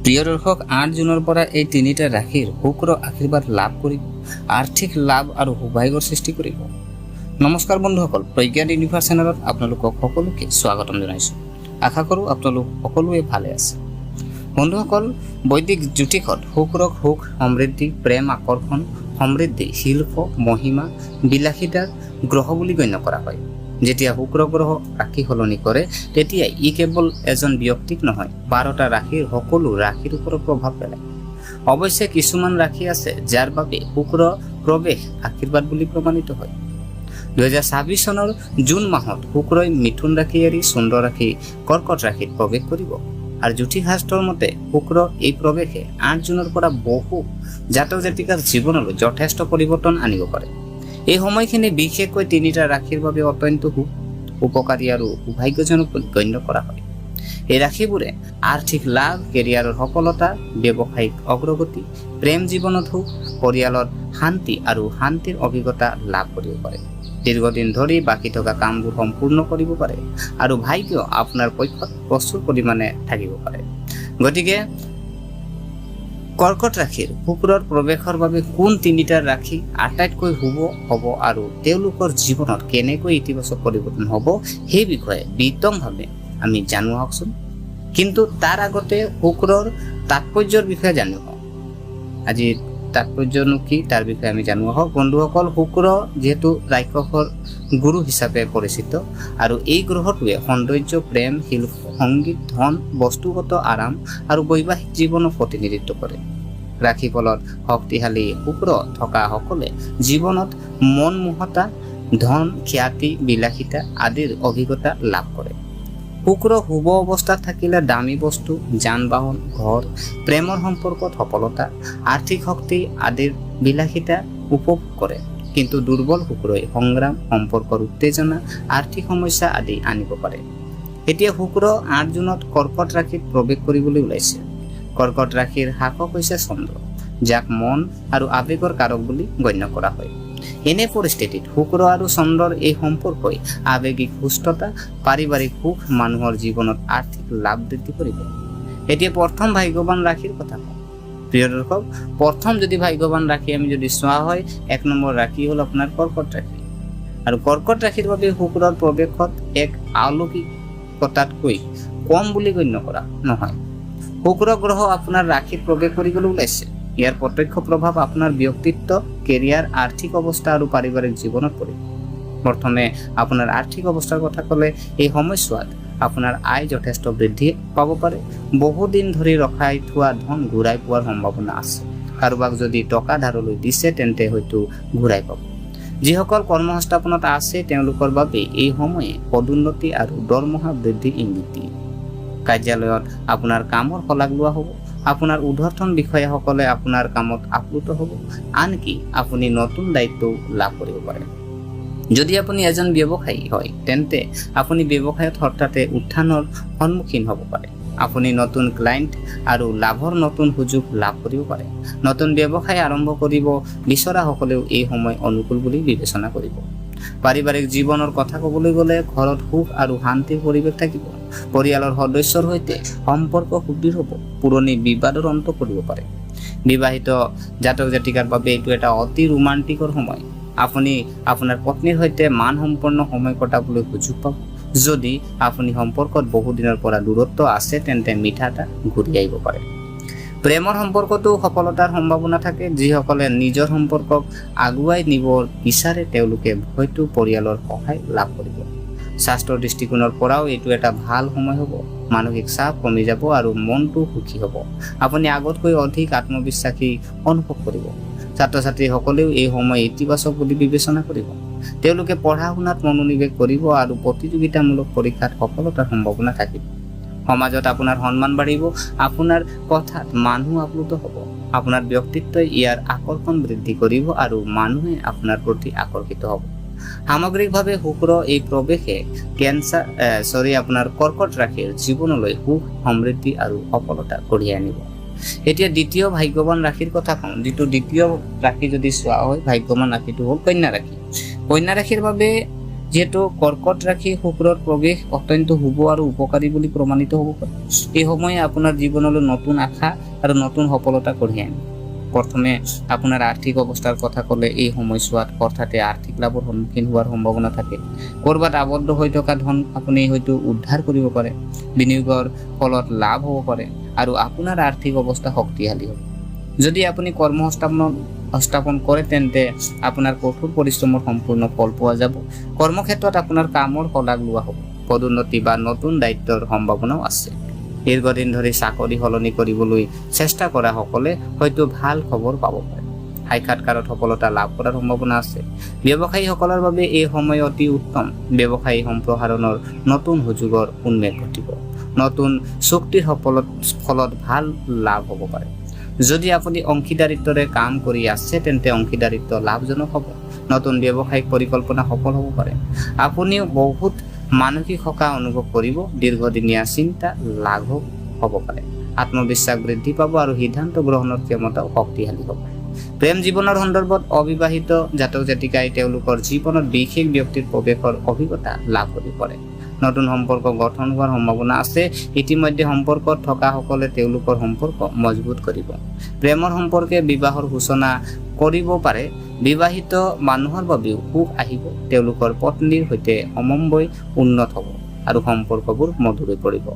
প্ৰিয় দৰ্শক, 8 জুনৰ পৰা এই তিনিটা ৰাশিৰ শুক্ৰ আশীৰ্বাদ লাভ কৰিব, আৰ্থিক লাভ আৰু সৌভাগ্যৰ সৃষ্টি কৰিব। নমস্কাৰ বন্ধুসকল, প্ৰজ্ঞান ইউনিভাৰ্ছ চেনেলত আপোনালোকক সকলোকে স্বাগতম জনাইছোঁ। আশা কৰোঁ আপোনালোক সকলোৱে ভালে আছে। বন্ধুসকল, বৈদিক জ্যোতিষত শুক্ৰক সুখ, সমৃদ্ধি, প্ৰেম, আকৰ্ষণ, সমৃদ্ধি, শিল্প, মহিমা, বিলাসিতাৰ গ্ৰহ বুলি গণ্য কৰা হয়। যেতিয়া শুক্ৰ গ্ৰহ ৰাশি সলনি কৰে, তেতিয়া ই কেৱল এজন ব্যক্তিক নহয়, 12টা ৰাশিৰ সকলো ৰাশিৰ ওপৰত প্ৰভাৱ পেলায়। অৱশ্যে কিছুমান ৰাশি আছে যাৰ বাবে শুক্ৰ প্ৰৱেশ আশীৰ্বাদ বুলি প্ৰমাণিত হয়। 2026 চনৰ জুন মাহত শুক্ৰই মিথুন ৰাশি এৰি চন্দ্ৰ ৰাশি কৰ্কট ৰাশিত প্ৰৱেশ কৰিব আৰু জ্যোতিষ শাস্ত্ৰৰ মতে শুক্ৰ এই প্ৰৱেশে 8 জুনৰ পৰা বহু জাতক জাতিকাৰ জীৱনলৈ যথেষ্ট পৰিৱৰ্তন আনিব পাৰে। এই সময়খিনি বিশেষকৈ তিনিটা ৰাশিৰ বাবে অত্যন্ত সুখ, উপকাৰী আৰু সৌভাগ্যজনক বুলি গণ্য কৰা হয়। এই ৰাশিবোৰে আৰ্থিক লাভ, কেৰিয়াৰৰ সফলতা, ব্যৱসায়িক অগ্ৰগতি, প্ৰেম জীৱনত সুখ, পৰিয়ালত শান্তি আৰু শান্তিৰ অভিজ্ঞতা লাভ কৰিব পাৰে। দীৰ্ঘদিন ধৰি বাকী থকা কামবোৰ সম্পূৰ্ণ কৰিব পাৰে আৰু ভাগ্য আপোনাৰ পক্ষত প্ৰচুৰ পৰিমাণে থাকিব পাৰে। গতিকে কৰ্কট ৰাশিৰ শুক্ৰৰ প্ৰৱেশৰ বাবে কোন তিনিটা ৰাশি আটাইতকৈ শুভ হ'ব আৰু তেওঁলোকৰ জীৱনত কেনেকৈ ইতিবাচক পৰিৱৰ্তন হ'ব, সেই বিষয়ে বিতংভাৱে আমি জানো আহকচোন। কিন্তু তাৰ আগতে শুক্ৰৰ তাৎপৰ্যৰ বিষয়ে জানো আহক। আজি তাৎপৰ্যনো কি, তাৰ বিষয়ে আমি জানো আহক। বন্ধুসকল, শুক্ৰ যিহেতু ৰাক্ষসৰ গুৰু হিচাপে পৰিচিত আৰু এই গ্ৰহটোৱে সৌন্দৰ্য, প্ৰেম, শিল্প, সংগীত, ধন, বস্তুগত আৰাম আৰু বৈবাহিক জীৱনক প্ৰতিনিধিত্ব কৰে। ৰাশিফলত শক্তিশালী শুক্ৰ থকাসকলে জীৱনত মনমোহতা, ধন, খ্যাতি, বিলাসিতা আদিৰ অভিজ্ঞতা লাভ কৰে। শুক্ৰ শুভ অৱস্থাত থাকিলে দামী বস্তু, যান বাহন, ঘৰ, প্ৰেমৰ সম্পৰ্কত সফলতা, আৰ্থিক শক্তি আদিৰ বিলাসিতা উপভোগ কৰে। কিন্তু দুৰ্বল শুক্ৰই সংগ্ৰাম, সম্পৰ্কৰ উত্তেজনা, আৰ্থিক সমস্যা আদি আনিব পাৰে। এতিয়া শুক্ৰ 8 জুনত কৰ্কট ৰাশিত প্ৰৱেশ কৰিবলৈ ওলাইছে। কৰ্কট ৰাশিৰ শাসক হৈছে চন্দ্ৰ, যাক মন আৰু আৱেগৰ কাৰক বুলি গণ্য কৰা হয়। এনে পৰিস্থিতিত শুক্ৰ আৰু চন্দ্ৰৰ এই সম্পৰ্কই আৱেগিক সুস্থতা, পাৰিবাৰিক সুখ, মানুহৰ জীৱনত আৰ্থিক লাভ বৃদ্ধি কৰিব। এতিয়া প্ৰথম ভাগ্যৱান ৰাশিৰ কথা কওঁ। প্ৰিয় দৰ্শক, প্ৰথম যদি ভাগ্যৱান ৰাশি আমি যদি চোৱা হয়, 1 নম্বৰ ৰাশি হ'ল আপোনাৰ কৰ্কট ৰাশি। আৰু কৰ্কট ৰাশিৰ বাবে শুক্ৰৰ প্ৰৱেশত এক অলৌকিকতাতকৈ কম বুলি গণ্য কৰা নহয়। শুক্ৰ গ্ৰহ আপোনাৰ ৰাশিত প্ৰৱেশ কৰিবলৈ ওলাইছে। ইয়াৰ প্ৰত্যক্ষ প্ৰভাৱ আপোনাৰ ব্যক্তিত্ব, কেৰিয়াৰ, আৰ্থিক অৱস্থা আৰু পাৰিবাৰিক জীৱনত পৰিব। প্ৰথমে আপোনাৰ আৰ্থিক অৱস্থাৰ কথা ক'লে, এই সময়ছোৱাত আপোনাৰ আয় যথেষ্ট বৃদ্ধি পাব পাৰে। বহুদিন ধৰি ৰখাই থোৱা ধন ঘূৰাই পোৱাৰ সম্ভাৱনা আছে। কাৰোবাক যদি টকা ধাৰলৈ দিছে, তেন্তে হয়তো ঘূৰাই পাব। যিসকল কৰ্মসংস্থাপনত আছে, তেওঁলোকৰ বাবে এই সময়ে পদোন্নতি আৰু দৰমহা বৃদ্ধিৰ ইংগিত দিয়ে। কাৰ্যালয়ত আপোনাৰ কামৰ শলাগ লোৱা হ'ব। আপোনাৰ ঊৰ্ধতন বিষয়াসকলে আপোনাৰ কামত আপ্লুত হ'ব। আনকি আপুনি নতুন দায়িত্বও লাভ কৰিব পাৰে। যদি আপুনি এজন ব্যৱসায়ী হয়, তেন্তে আপুনি ব্যৱসায়ত হঠাতে উত্থানৰ সন্মুখীন হ'ব পাৰে। আপুনি নতুন ক্লায়েণ্ট আৰু লাভৰ নতুন সুযোগ লাভ কৰিব পাৰে। নতুন ব্যৱসায় আৰম্ভ কৰিব বিচৰাসকলেও এই সময় অনুকূল বুলি বিবেচনা কৰিব। পাৰিবাৰিক জীৱনৰ কথা ক'বলৈ গ'লে, ঘৰত সুখ আৰু শান্তিৰ পৰিৱেশ থাকিব। পৰিয়ালৰ সদস্যৰ সৈতে সম্পৰ্ক সুদৃঢ় হ'ব। পুৰণি বিবাদৰ অন্ত পৰিব পাৰে। বিবাহিত জাতক জাতিকাৰ বাবে এইটো এটা অতি ৰোমান্টিকৰ সময়। আপুনি আপোনাৰ পত্নীৰ সৈতে মানসম্পন্ন সময় কটাবলৈ সুযোগ পাব। যদি আপুনি সম্পৰ্কত বহুদিনৰ পৰা দূৰত্ব আছে, তেন্তে মিঠাতা ঘূৰি আহিব পাৰে। প্ৰেমৰ সম্পৰ্কতো সফলতাৰ সম্ভাৱনা থাকে। যিসকলে নিজৰ সম্পৰ্কক আগুৱাই নিব বিচাৰে, তেওঁলোকে হয়তো পৰিয়ালৰ সহায় লাভ কৰিব। স্বাস্থ্যৰ দৃষ্টিকোণৰ পৰাও এইটো এটা ভাল সময় হ'ব। মানসিক চাপ কমি যাব আৰু মনটো সুখী হ'ব। আপুনি আগতকৈ অধিক আত্মবিশ্বাসী অনুভৱ কৰিব। ছাত্ৰ ছাত্ৰীসকলেও এই সময় ইতিবাচক বুলি বিবেচনা কৰিব। তেওঁলোকে পঢ়া শুনাত মনোনিৱেশ কৰিব আৰু প্ৰতিযোগিতামূলক পৰীক্ষাত সফলতাৰ সম্ভাৱনা থাকিব। সমাজত আপোনাৰ সন্মান বাঢ়িব। আপোনাৰ কথাত মানুহ আপ্লুত হ'ব। আপোনাৰ ব্যক্তিত্বই ইয়াৰ আকৰ্ষণ বৃদ্ধি কৰিব আৰু মানুহে আপোনাৰ প্ৰতি আকৰ্ষিত হ'ব। সামগ্ৰিকভাৱে শুক্ৰ এই প্ৰৱেশে কেঞ্চাৰ, চৰি, আপোনাৰ কৰ্কট ৰাশিৰ জীৱনলৈ সুখ, সমৃদ্ধি আৰু সফলতা কঢ়িয়াই আনিব। এতিয়া দ্বিতীয় ভাগ্যৱান ৰাশিৰ কথা কওঁ। যিটো দ্বিতীয় ৰাশি যদি চোৱা হয়, ভাগ্যৱান ৰাশিটো হ'ল কন্যা ৰাশি। কন্যা ৰাশিৰ বাবে যিহেতু কৰ্কট ৰাশি শুক্ৰৰ প্ৰৱেশ অত্যন্ত শুভ আৰু উপকাৰী বুলি প্ৰমাণিত হ'ব পাৰে। এই সময়ে আপোনাৰ জীৱনলৈ নতুন আশা আৰু নতুন সফলতা কঢ়িয়াই আনে। প্ৰথমে আপোনাৰ আৰ্থিক অৱস্থাৰ কথা ক'লে এই সময়ছোৱাত হঠাতে আৰ্থিক লাভৰ সন্মুখীন হোৱাৰ সম্ভাৱনা থাকে। ক'ৰবাত আবদ্ধ হৈ থকা ধন আপুনি হয়তো উদ্ধাৰ কৰিব পাৰে। বিনিয়োগৰ ফলত লাভ হ'ব পাৰে আৰু আপোনাৰ আৰ্থিক অৱস্থা শক্তিশালী হ'ব। যদি আপুনি কৰ্মসংস্থাপন স্থাপন কৰে, তেন্তে আপোনাৰ কঠোৰ পৰিশ্ৰমৰ সম্পূৰ্ণ ফল পোৱা যাব। কৰ্মক্ষেত্ৰত আপোনাৰ কামৰ শলাগ লোৱা হ'ব। পদোন্নতি বা নতুন দায়িত্বৰ সম্ভাৱনাও আছে। দীৰ্ঘদিন ধৰি চাকৰি সলনি কৰিবলৈ চেষ্টা কৰা সকলে হয়তো ভাল খবৰ পাব পাৰে। সাক্ষাৎকাৰত সফলতা লাভ কৰাৰ সম্ভাৱনা আছে। ব্যৱসায়ীসকলৰ বাবে এই সময় অতি উত্তম। ব্যৱসায়ী সম্প্ৰসাৰণৰ নতুন সুযোগৰ উন্মেষ ঘটিব। নতুন চুক্তিৰ ফলত ভাল লাভ হ'ব পাৰে। যদি আপুনি অংশীদাৰিত্বৰে কাম কৰি আছে, তেন্তে অংশীদাৰিত্ব লাভজনক হ'ব। নতুন ব্যৱসায়িক পৰিকল্পনা সফল হ'ব পাৰে। আপুনিও বহুত মানসিক সকাহ অনুভৱ কৰিব। দীৰ্ঘদিনীয়া চিন্তা লাঘৱ হ'ব পাৰে। আত্মবিশ্বাস বৃদ্ধি পাব আৰু সিদ্ধান্ত গ্ৰহণৰ ক্ষমতাও শক্তিশালী হ'ব। প্ৰেম জীৱনৰ সন্দৰ্ভত অবিবাহিত জাতক জাতিকাই তেওঁলোকৰ জীৱনত বিশেষ ব্যক্তিৰ প্ৰৱেশৰ অভিজ্ঞতা লাভ কৰিব পাৰে। নতুন সম্পৰ্ক গঠন হোৱাৰ সম্ভাৱনা আছে। ইতিমধ্যে সম্পৰ্কত থকাসকলে তেওঁলোকৰ সম্পৰ্ক মজবুত কৰিব। প্ৰেমৰ সম্পৰ্কে বিবাহৰ সূচনা কৰিব পাৰে। বিবাহিত মানুহৰ বাবেও সুখ আহিব। তেওঁলোকৰ পত্নীৰ সৈতে সমন্বয় উন্নত হ'ব আৰু সম্পৰ্কবোৰ মধুৰ হৈ পৰিব।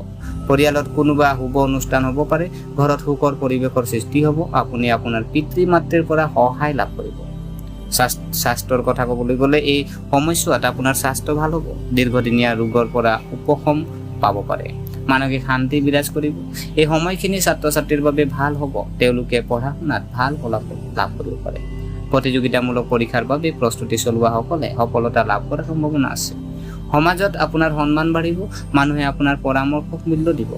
পৰিয়ালত কোনোবা শুভ অনুষ্ঠান হ'ব পাৰে। ঘৰত সুখৰ পৰিৱেশৰ সৃষ্টি হ'ব। আপুনি আপোনাৰ পিতৃ মাতৃৰ পৰা সহায় লাভ কৰিব। স্বাস্থ্যৰ কথা ক'বলৈ গ'লে এই সময়ছোৱাত আপোনাৰ স্বাস্থ্য ভাল হ'ব। দীৰ্ঘদিনীয়া ৰোগৰ পৰা উপশম পাব পাৰে। মানসিক শান্তি বিৰাজ কৰিব। এই সময়খিনি ছাত্ৰ ছাত্ৰীৰ বাবে ভাল হ'ব। তেওঁলোকে পঢ়া শুনাত ভাল ফলাফল লাভ কৰিব পাৰে। প্ৰতিযোগিতামূলক পৰীক্ষাৰ বাবে প্ৰস্তুতি চলোৱাসকলে সফলতা লাভ কৰাৰ সম্ভাৱনা আছে। সমাজত আপোনাৰ সন্মান বাঢ়িব। মানুহে আপোনাৰ পৰামৰ্শক মূল্য দিব।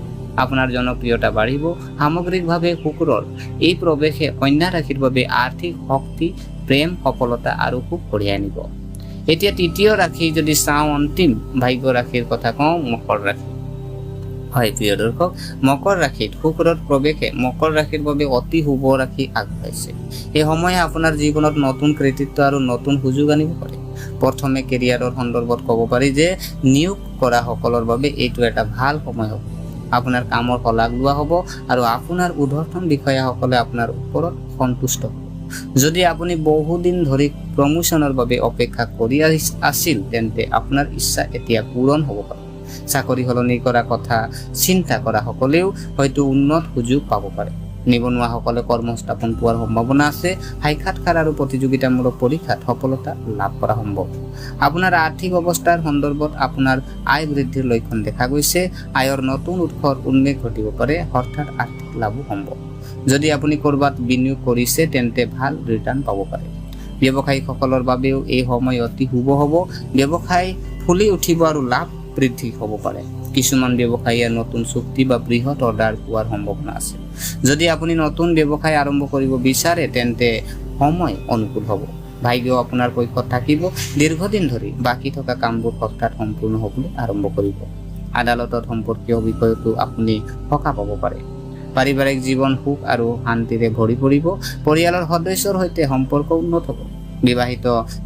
আপোনাৰ জনপ্ৰিয়তা বাঢ়িব। সামগ্ৰিকভাৱে শুক্ৰৰ এই প্ৰৱেশে কন্যা ৰাশিৰ বাবে আৰ্থিক শক্তি, প্ৰেম, সফলতা আৰু সুখ কঢ়িয়াই আনিব। এতিয়া তৃতীয় ৰাশি যদি চাওঁ, অন্তিম ভাগ্য ৰাশিৰ কথা কওঁ, মকৰ ৰাশি। হয় প্ৰিয় দৰ্শক, মকৰ ৰাশিত শুক্ৰৰ প্ৰৱেশে মকৰ ৰাশিৰ বাবে অতি শুভ ৰাশি আগবঢ়াইছে। এই সময়ে আপোনাৰ জীৱনত নতুন কৃতিত্ব আৰু নতুন সুযোগ আনিব পাৰে। প্ৰথমে কেৰিয়াৰৰ সন্দৰ্ভত ক'ব পাৰি যে নিয়োগ কৰা সকলৰ বাবে এইটো এটা ভাল সময় হ'ব। আপোনাৰ কামৰ শলাগ লোৱা হ'ব আৰু আপোনাৰ ঊৰ্ধতন বিষয়াসকলে আপোনাৰ ওপৰত সন্তুষ্ট হ'ব। যদি আপুনি বহুদিন ধৰি প্ৰমোচনৰ বাবে অপেক্ষা কৰি আছিল, তেন্তে আপোনাৰ ইচ্ছা এতিয়া পূৰণ হ'ব পাৰে। চাকৰি সলনি কৰা কথা চিন্তা কৰা সকলেও হয়তো উন্নত সুযোগ পাব পাৰে। নিবনুৱাসকলে কৰ্মসংস্থাপন পোৱাৰ সম্ভাৱনা আছে। সাক্ষাৎকাৰ আৰু প্ৰতিযোগিতামূলক পৰীক্ষাত সফলতা লাভ কৰা সম্ভৱ। আপোনাৰ আৰ্থিক অৱস্থাৰ সন্দৰ্ভত আপোনাৰ আয় বৃদ্ধিৰ লক্ষণ দেখা গৈছে। আয়ৰ নতুন উৎসৰ উন্মেষ ঘটিব পাৰে। হঠাৎ আৰ্থিক লাভো সম্ভৱ। যদি আপুনি ক'ৰবাত বিনিয়োগ কৰিছে, তেন্তে ভাল ৰিটাৰ্ণ পাব পাৰে। ব্যৱসায়ীসকলৰ বাবেও এই সময় অতি শুভ হ'ব। ব্যৱসায় ফুলি উঠিব আৰু লাভ বৃদ্ধি হ'ব পাৰে। কিছুমান ব্যৱসায়ীয়ে নতুন চুক্তি বা বৃহৎ অৰ্ডাৰ পোৱাৰ সম্ভাৱনা আছে। যদি আপুনি নতুন ব্যৱসায় আৰম্ভ কৰিব বিচাৰে, তেন্তে সময় অনুকূল হ'ব। ভাগ্য আপোনাৰ পক্ষত থাকিব। দীৰ্ঘদিন ধৰি বাকী থকা কামবোৰ হঠাৎ সম্পূৰ্ণ হ'বলৈ আৰম্ভ কৰিব। আদালতত সম্পৰ্কীয় বিষয়তো আপুনি সকাহ পাব পাৰে। পাৰিবাৰিক জীৱন সুখ আৰু শান্তিৰে ভৰি পৰিব। পৰিয়ালৰ সদস্যৰ সৈতে সম্পৰ্ক উন্নত হ'ব। বিবাহিত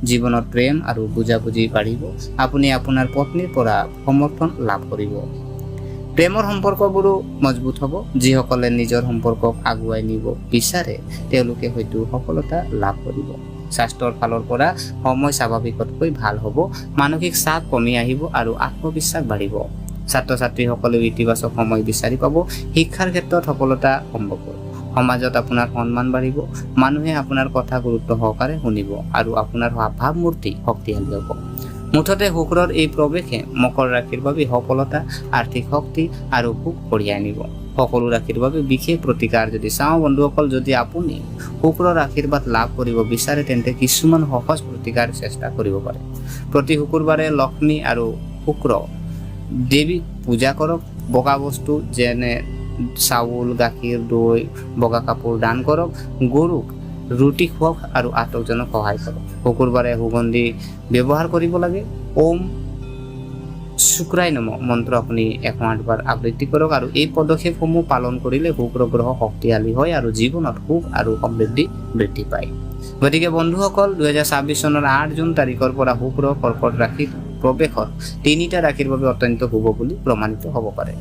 জীৱনত প্ৰেম আৰু বুজাবুজি বাঢ়িব। আপুনি আপোনাৰ পত্নীৰ পৰা সমৰ্থন লাভ কৰিব। প্ৰেমৰ সম্পৰ্কবোৰো মজবুত হ'ব। যিসকলে নিজৰ সম্পৰ্কক আগুৱাই নিব বিচাৰে, তেওঁলোকে হয়তো সফলতা লাভ কৰিব। স্বাস্থ্যৰ ফালৰ পৰা সময় স্বাভাৱিকতকৈ ভাল হ'ব। মানসিক চাপ কমি আহিব আৰু আত্মবিশ্বাস বাঢ়িব। ছাত্ৰ ছাত্ৰীসকলেও ইতিবাচক সময় বিচাৰি পাব। শিক্ষাৰ ক্ষেত্ৰত সফলতা সম্ভৱ। সমাজত আপোনাৰ সন্মান বাঢ়িব। মানুহে আপোনাৰ কথা গুৰুত্ব সহকাৰে শুনিব আৰু আপোনাৰ ভাৱমূৰ্তি শক্তিশালী হ'ব। মুঠতে শুক্ৰৰ এই প্ৰৱেশে মকৰ ৰাশিৰ বাবে সফলতা, আৰ্থিক শক্তি আৰু সুখ কঢ়িয়াই আনিব। সকলো ৰাশিৰ বাবে বিশেষ প্ৰতিকাৰ যদি চাওঁ বন্ধুসকল, যদি আপুনি শুক্ৰৰ আশীৰ্বাদ লাভ কৰিব বিচাৰে, তেন্তে কিছুমান সহজ প্ৰতিকাৰ চেষ্টা কৰিব পাৰে। প্ৰতি শুকুৰবাৰে লক্ষ্মী আৰু শুক্ৰ দেৱীক পূজা কৰক। বগা বস্তু যেনে চাউল, গাখীৰ, দৈ, বগা কাপোৰ দান কৰক। গৰুক ৰুটি খুৱাওক আৰু আৰ্তজনক সহায় কৰক। শুকুৰবাৰে সুগন্ধি ব্যৱহাৰ কৰিব লাগে। ওম শুক্ৰায় নম মন্ত্ৰ আপুনি 108 বাৰ আবৃত্তি কৰক আৰু এই পদক্ষেপসমূহ পালন কৰিলে শুক্ৰ গ্ৰহ শক্তিশালী হয় আৰু জীৱনত সুখ আৰু সমৃদ্ধি বৃদ্ধি পায়। গতিকে বন্ধুসকল, 2026 চনৰ 8 জুন তাৰিখৰ পৰা শুক্ৰ কৰ্কট ৰাশিত প্ৰৱেশৰ তিনিটা ৰাশিৰ বাবে অত্যন্ত শুভ বুলি প্ৰমাণিত হ'ব পাৰে।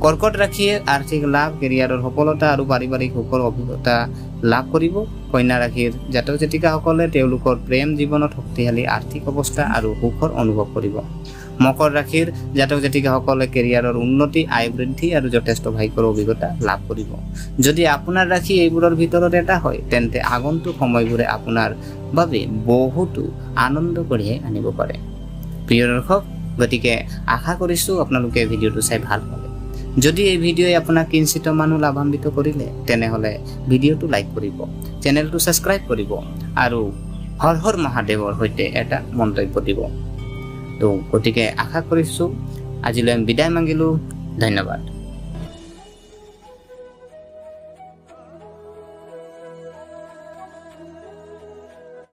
কৰ্কট ৰাশিয়ে আৰ্থিক লাভ, কেৰিয়াৰৰ সফলতা আৰু পাৰিবাৰিক সুখৰ অভিজ্ঞতা লাভ কৰিব। কন্যা ৰাশিৰ জাতক জাতিকাসকলে তেওঁলোকৰ প্ৰেম জীৱনত শক্তিশালী আৰ্থিক অৱস্থা আৰু সুখৰ অনুভৱ কৰিব। মকৰ ৰাশিৰ জাতক জাতিকাসকলে কেৰিয়াৰৰ উন্নতি, আয় বৃদ্ধি আৰু যথেষ্ট ভাগ্যৰ অভিজ্ঞতা লাভ কৰিব। যদি আপোনাৰ ৰাশি এইবোৰৰ ভিতৰত এটা হয়, তেন্তে আগন্তুক সময়বোৰে আপোনাৰ বাবে বহুতো আনন্দ কঢ়িয়াই আনিব পাৰে। প্ৰিয় দৰ্শক, গতিকে আশা কৰিছোঁ আপোনালোকে ভিডিঅ'টো চাই ভাল পালে। যদি এই ভিডিঅ'ই আপোনাক কিঞ্চিত মানো লাভান্বিত কৰিলে, তেনেহ'লে ভিডিঅ'টো লাইক কৰিব, চেনেলটো ছাবস্ক্ৰাইব কৰিব আৰু হৰ হৰ মহাদেৱৰ সৈতে এটা মন্তব্য দিব। তো গতিকে আশা কৰিছোঁ আজিলৈ আমি বিদায় মাগিলোঁ। ধন্যবাদ।